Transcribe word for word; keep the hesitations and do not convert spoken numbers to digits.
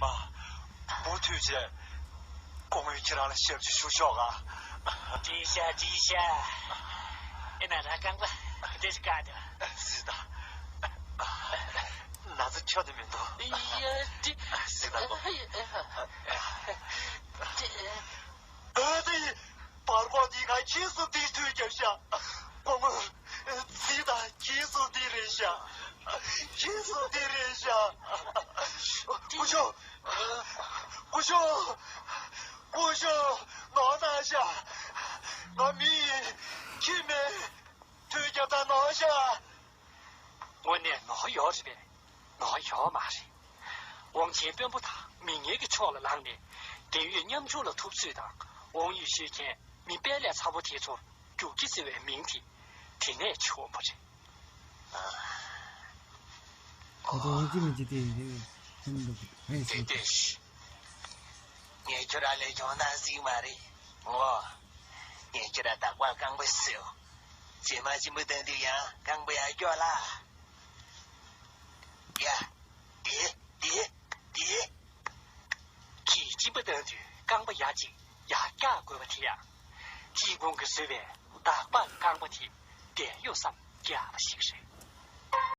པ། མུ་མཐུད་བྱས། སྐུ་ངོས་ཁྱེད་རང་ལ་ཞབས་ཕྱི་ཞུ་ཆོག་ག་བཀྲིས་ཤག་བཀྲིས་ཤག་ཨེ་མ་ར་རྐང་པ་འདི་ཞིག་བཀག་འདུག་སྲིད་ད། ན་ཚ་ཁྱོན་ནས་མི་འདུག་ཡ་དེ། སྲིད་ད་གོ་ཨ་དེ། བར་སྐོར་འདི་ང་ཁྱེད་ཚོ་འདི་དུས་རྒྱབ་ཤག་སྐུ་ངོ། ཚིག་དང་ཁྱེད་ཚོ་འདི་རེད་ཤག་ཁྱེད་ཚོ་འདི་རེད་ཤག་སྐུ་ཞབས། སྐུ་ཞབས། སྐུ་ཞབས། ནོར་བཏང་ཤག་ང་མི་ཡིན། ཁྱེད་མེད། དུས་རྒྱབ་ད་ནོར་ཤག་དངོས་གནས་ནོར་ཡོད་རེད་པས། ནོར་ཡོད་མ་རེད། དབང་ཆེན་དཔོན་པོ་དང་མི་ངན་གྱི་ཕྱོགས་ལ་ལངས་ནས་འབྲེལ་ཡོད་ཉམ་ཆུང་ལ་ཐུབ་ཚོད་དང་དབང་ཡོད་ཤོད་མཁན་མི་དཔལ་ལས་ཚ་པོ་དེ་ཚོར་རྒྱུག་ཁྱི་ཟེར་བའི་མིང་དེ་དེ་ནས་ཆི་འོང་པ་རེད། ད་དུང་འོང་ཅི་མི་ཅི་དེ་རེད་ཧན་འདུག་ཧན་ཟེར། ངས་ཁྱོད་རང་ལས་གྱོང་ན་སྲིད་མ་རེད། ངོ་། ངས་ཁྱོད་རང་བདག་པ་རྐང་པ་ཟེར། རྗེས་མ་ཆེན་པོ་བཏང་དུས་ཡང་རྐང་པ་ཡར་སྐྱོར་ལ། ཡ། དེ། དེ། དེ། ཁྱེད་གཅིན་པ་བཏང་དུས་རྐང་པ་ཡ་གཅིག་ཡར་བཀྱག་དགོས་པ་དེ་ཡང་། ཁྱེད་ཁོང་གིས་བཟོས་པའི་བདག་པ་རྐང་པ་དེ་བསྡད་ཡོད་བསམ་རྒྱག་པ་ཞིག་རེད།